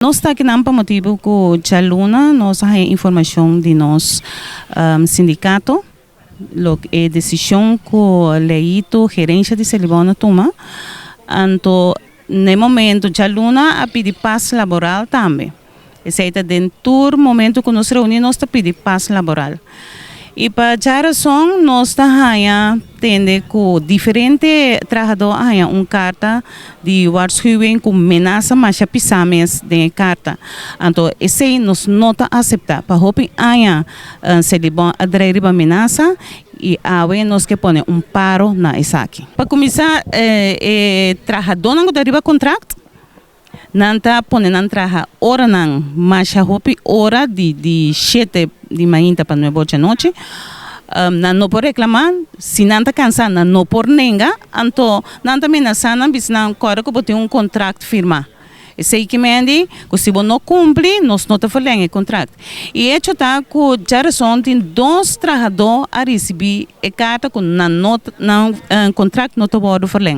Nos ta akinan pa motibu ku djaluna nos a haña informashon di nos sindikato lo e desishon ku Leito gerensha di Selibon a tuma. Anto na e momento djaluna a pidi pas laboral tambe. Esei ta den tur momento ku nos reuní nos ta pidi pas laboral. I pa djarason nos ta haña tende ku diferente trahadó a haña un karta di waarschuwing ku menasa masha pisá mes den e karta. Anto esei nos no ta aseptá. Pa hopi aña Selibon a drei riba menasa i awe nos ke pone un paro na esaki. Pa kuminsá e trahadónan ku ta riba kontrakt Nan ta pone nan traha oranan masha hopi ora di di shete di mainta pa nuebe ocho anochi. Nan no por reclama, si nan ta cansa nan no por nenga, anto nan ta menasa nan bisa nan kòrda ku bo tin un contract firma. Esei ki mendi ku si bo no cumpli nos no ta verleng e contract. I echo ta ku djarason tin dos trahadó a ricibi e carta ku nan no nan contract no ta wòrdu verleng.